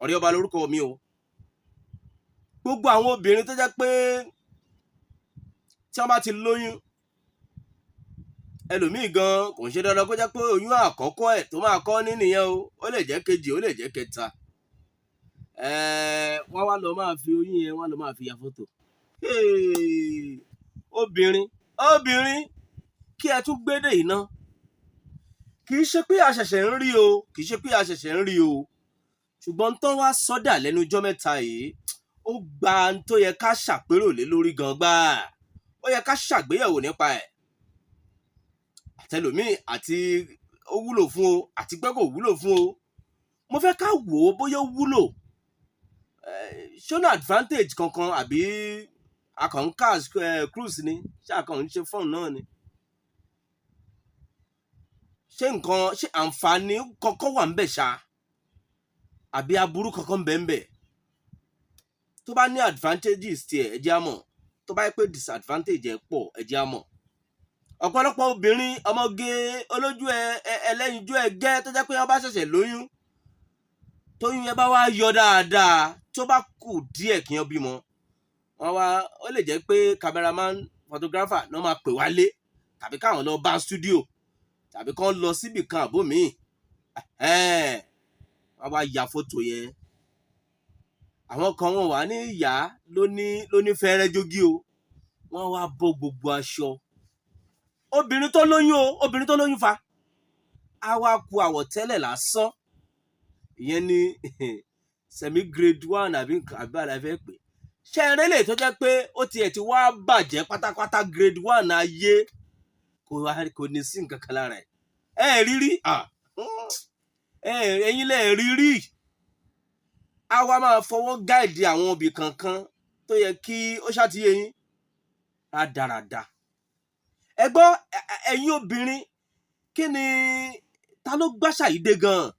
Ọ̀rẹ́ ọba lórúkọ mi o. Gbogbo àwọn obìnrin tó jẹ́ pé tí wọ́n bá ti lóyún, ẹlòmíì gan kò ń ṣe dandan kó jẹ́ pé oyún àkọ́kọ́ ẹ̀ tó máa kọ́ ní nìyẹn o, ó lè jẹ́ kejì, ó lè jẹ́ kẹta. Wọ́n wá lọ máa fi oyún yẹn, wọ́n lọ máa fi ya fọ́tò. Obìnrin, obìnrin, kí ẹ tún gbédè yìí ná. Kì í ṣe pé a ṣẹ̀ṣẹ̀ ń rí o, kì í ṣe pé a ṣẹ̀ṣẹ̀ ń rí o, ṣùgbọ́n tó wá sọ́dà lẹ́nu ọjọ́ mẹ́ta yìí, ó gba n tó yẹ ká ṣàpérò lé lórí gan gbáà, ó yẹ ká ṣàgbéyẹ̀wò nípa ẹ̀. Àtẹlòmíì àti ó wúlò fún o, àti pé kò wúlò fún o, mo fẹ́ ká wò ó bóyá ó wúlò, ṣé ó ní advantage kankan, àbí a kàn ń catch cruise ni, ṣé a kàn ń ṣe fun náà ni? Ṣé nǹkan, ṣé àǹfààní kankan wà ń bẹ̀ ṣá, àbí aburú kankan ń bẹ ń bẹ̀? Tó bá ní advantages tiẹ̀, ẹ jẹ́ á mọ̀. Tó bá yẹ pé disadvantage ẹ̀ pọ̀, ẹ jẹ́ á mọ̀. Ọ̀pọ̀lọpọ̀ obìnrin ọmọge olójú ẹlẹ́yinjú ẹgẹ́ tó jẹ́ pé wọ́n bá ṣẹ̀ṣẹ̀ lóyún, tóyún yẹn bá wá yọ dáadáa, tó bá kù díẹ̀ kí wọ́n bímọ, wọ́n wá, ó lè jẹ́ pé cameraman, photographer náà máa pè wálé, tàbí káwọn lọ bá studio, tàbí kán lọ síbì kan àbó míì, wọ́n wá ya fọ́tò yẹn. Àwọn kan, wọn wà ní ìyá lóní lóní fẹ́rẹ́ jógí o, wọ́n wá bọ́ gbogbo aṣọ. Obìnrin tó lóyún o, obìnrin tó lóyún fa, á wá ku àwọ̀tẹ́lẹ̀ lásán. Ìyẹn ní semi grade one àbí nǹkan àbí àlàyé fẹ́ pè. Ṣé eré lè tó jẹ́ pé ó tiẹ̀ ti wá bàjẹ́ pátápátá, grade one ayé, kò wá kò ní sí nǹkan kan lára ẹ̀. Ẹ rí rí, ẹ ẹ̀yin lẹ rí rí. A wá máa fọwọ́ guide àwọn ibì kankan tó yẹ kí ó ṣàtìyẹ yín rádaràda. Ẹ gbọ́, ẹ̀yin obìnrin, kí ni, ta ló gbàṣà yìí dé gan-an?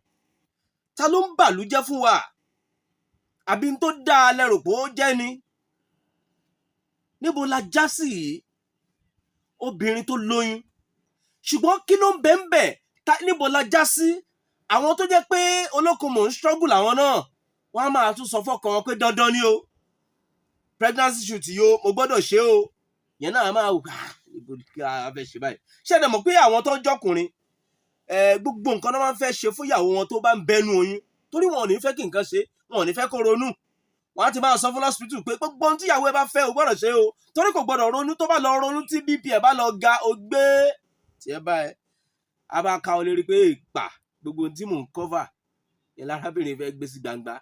Ta ló ń bàlújẹ́ fún wa? Àbí n tó dáa lẹ́rù pé ó jẹ́ ni? Níbo la já sí yìí? Obìnrin tó lóyún, ṣùgbọ́n kí ló ń bẹ ń bẹ̀? Níbo la já sí? Àwọn tó jẹ́ pé olóko mò ń struggle, làwọn náà wọ́n á máa tún sọ fọ́kàn wọn pé dandan ni o, pregnancy shoot yìí o, mo gbọ́dọ̀ ṣe o. Yẹn náà máa wò, ah, ibo kí a fẹ́ ṣe báyìí? Ṣé ẹ dẹ̀ mọ̀ pé àwọn tó ń jọkùnrin, gbogbo nǹkan náà máa ń fẹ́ ṣe fún ìyàwó wọn tó bá ń bẹnu oyún, torí wọn ò ní fẹ́ kí nǹkan ṣe, wọn ò ní fẹ́ kó ronú. Wọn á ti máa sọ fún lọ́sibítù pé gbogbo ohun tí ìyàwó ẹ bá fẹ́, o gbọ́dọ̀ ṣe o, torí kò gbọ́dọ̀ ronú. Tó bá lọ ronú, tí BP ẹ bá lọ ga, o gbé tí ẹ bá ẹ a bá ka ọ lérí pé ìpà gbogbo ohun tí mò ń cover yẹn lárábìnrin fẹ́ gbé sí gbangba.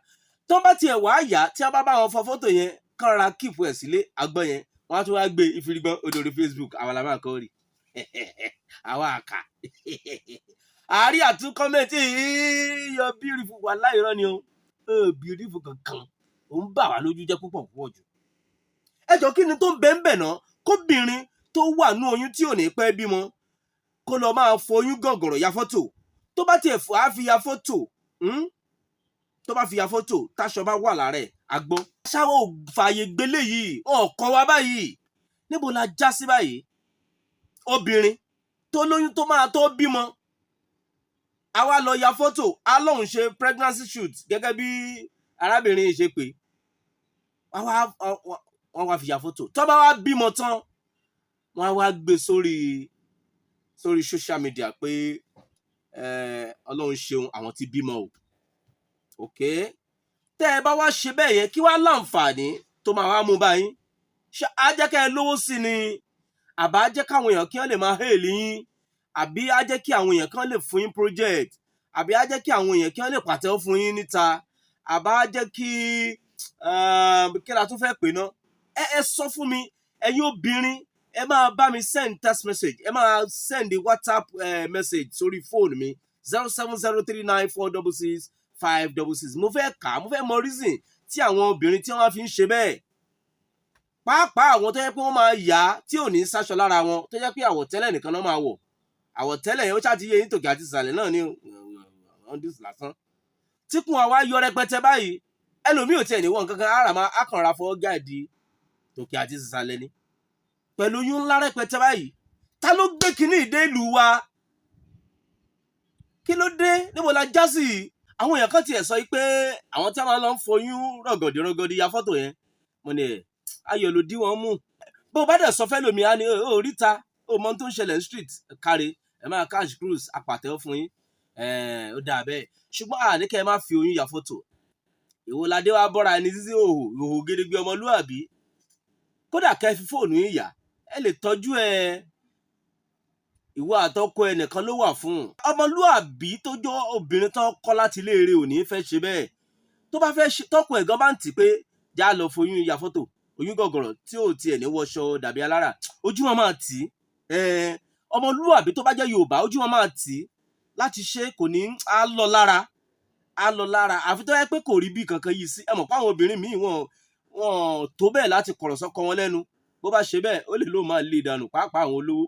Tó bá tiẹ̀ wá yá, tí a bá bá wọn fọ fọ́tò yẹn, kán ra keep ẹ̀ sílé àgbọ̀n yẹn, wọ́n á tún wá gbé ìfirigbọ́n odòrí Facebook. Àwọn làwọn àkọ́ rí, àwọn àkà àárí àtún comment, "You're beautiful." Wà láìrọ́ ni o, beautiful kankan, ò ń bà wá lójú jẹ́ púpọ̀ púpọ̀ jù. Ẹ jọ, kí ni tó ń bẹ ń bẹ̀ náà, kóbìnrin tó wà ní oyún tí ò ní pẹ́ bímọ, kó lọ máa foyún gọ̀gọ̀rọ̀ ya fọ́tò? Tó bá tiẹ̀ fọ́ á fi ya fọ́tò, Tó bá fi ya fọ́tò, táṣọ bá wà lára ẹ̀, àgbọ́ ṣáwọ́ ò fààyè gbélé yìí, wọn ò kọ́ wa báyìí. Níbo la já sí báyìí? Obìnrin tó lóyún, tó máa tó bímọ, a wá lọ ya fọ́tò, a lóun ṣe pregnancy shoot gẹ́gẹ́ bí arábìnrin yìí ṣe pé wọ́n wá fi ya fọ́tò. Tó bá wá bímọ tán, wọ́n á wá gbé sórí social media pé Ọlọ́run ṣeun, àwọn ti bímọ o. Ok, tẹ́ ẹ bá wá ṣe bẹ́ẹ̀ yẹn, kí wá láǹfààní tó máa wá mú báyìí? Ṣé á jẹ́ kẹ́ ẹ lówó sí ni, àbá jẹ́ káwọn èèyàn kí wọ́n lè máa hail yín, àbí á jẹ́ kí àwọn èèyàn kan lè fún yín project, àbí á jẹ́ kí àwọn èèyàn kí wọ́n lè pàtẹ́wọ́ fún yín níta, àbá jẹ́ kí la tún fẹ́ pè ná? Ẹ sọ fún mi. Ẹ̀yin obìnrin, ẹ máa bá mi send text message, ẹ máa send WhatsApp message sórí fóònù mi, 07039466566. Mo fẹ́ kà á, mo fẹ́ mọ reason tí àwọn obìnrin tí wọ́n fi ń ṣe bẹ́ẹ̀, pàápàá àwọn tó yẹ pé wọ́n máa yá tí ò ní sáṣọ lára wọn, tó yẹ pé àwọ̀tẹ́lẹ̀ nìkan náà máa wọ̀. Àwọ̀tẹ́lẹ̀ yẹn, ó ṣáà ti yé yín, tòkè àti ìsàlẹ̀ náà ní undies lásán, tíkùn àwa yọ rẹpẹtẹ báyìí. Ẹlòmíì ò tiẹ̀ ní wọ́n kankan ara máa akànra fọwọ́ guide tòkè àti ìsàlẹ̀ ni, pẹ̀lú oyún ńlá rẹpẹtẹ báyìí. Ta ló gbé kinní ìdé ìlú wa? Kí ló dé? Níbo la já sí? Àwọn èèyàn kan tiẹ̀ sọ pé àwọn tí a máa lọ ń foyún rọ̀gọ̀dì rọ̀gọ̀dì ya fọ́tò yẹn, mo ní ẹ̀ ayọ̀ ló dí wọn mú. Bó o bá dẹ̀ sọ fẹ́ lómi, á ní ó ríta, ó mọ ohun tó ń ṣẹlẹ̀ ní street. Káre, ẹ máa cash cruise apàtẹ́wọ́ fún yín. Ó dáa bẹ́ẹ̀, ṣùgbọ́n àní kẹ́ ẹ má fi oyún ya fọ́tò. Ìwo ládé wá bọ́ra ẹni sísí òhò òhò gedegbe ọmọlúàbí. Kódà kẹ́ ẹ fi fóònù yín yà, ẹ lè tọ́jú ẹ. Ìwọ àtọkọ ẹnìkan ló wà fún un. Ọmọlúàbí tó jọ obìnrin tó kọ́ láti ilé eré ò ní fẹ́ ṣe bẹ́ẹ̀. Tó bá fẹ́ ṣe, tọkọ ẹ̀gán bá ń tì pé já lọ foyún ya fọ́tò, oyún gọ̀gọ̀rọ̀ tí ò tiẹ̀ ní wọṣọ dàbí alára, ojú wọn máa tì í. Ọmọlúàbí tó bá jẹ́ Yorùbá, ojú wọn máa tì í láti ṣe. Kò ní á lọ lára, á lọ lára, àfi tó yẹ pé kò rí bí kankan yìí sí. Ẹ mọ̀ pé àwọn obìnrin míì, wọn tó bẹ́ẹ̀ láti kọ̀rọ̀ sọ́kọ wọn lẹ́nu. Bó bá ṣe bẹ́ẹ̀, ó lè lóun máa lé dànù. Pàápàá àwọn olówó,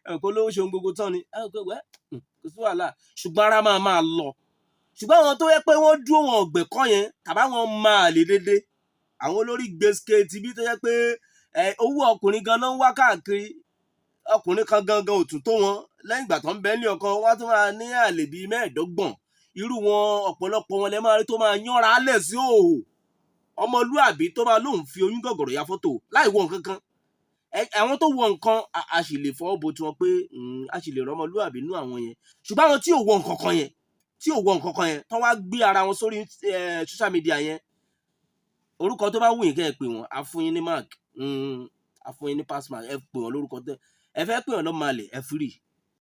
ẹ mọ̀ pé olówó ṣe ohun gbogbo tán ni. Ẹ pé wẹ́, kò sí wàhálà, ṣùgbọ́n ara máa máa lọ. Ṣùgbọ́n àwọn tó yẹ pé wọ́n dúró, wọn ọ̀gbẹ̀kọ́ yẹn tàbá wọn máa lè dédé, àwọn olórí gbèsè tibí tó yẹ pé owó ọkùnrin gan ló ń wá káàkiri, ọkùnrin kan gangan ò tún tó wọn. Lẹ́yìn ìgbà tó ń bẹ ní ọkọ wọn, á tún máa ní àlè bíi 25. Irú wọn, ọ̀pọ̀lọpọ̀ wọn lẹ máa rí tó máa yánra lẹ̀ sí òhò. Ọmọlúàbí tó máa lóun fi oyún gọ̀gọ̀rọ̀ ya fọ́tò láì wọ nǹkan kan, àwọn tó wọ nǹkan, a sì lè fọwọ́ bo tiwọn pé a sì lè rọmọlúàbí nú àwọn yẹn. Ṣùgbọ́n àwọn tí ò wọ nǹkan kan yẹn, tí ò wọ nǹkan kan yẹn, tó wá gbé ara wọn sórí social media yẹn, orúkọ tó bá wù yín kẹ́ ẹ pè wọ́n, á fún yín ní mark, á fún yín ní pass mark. Ẹ pè wọ́n lórúkọ tẹ́ ẹ fẹ́ pè wọ́n, lọ́mọ àlè, ẹ free.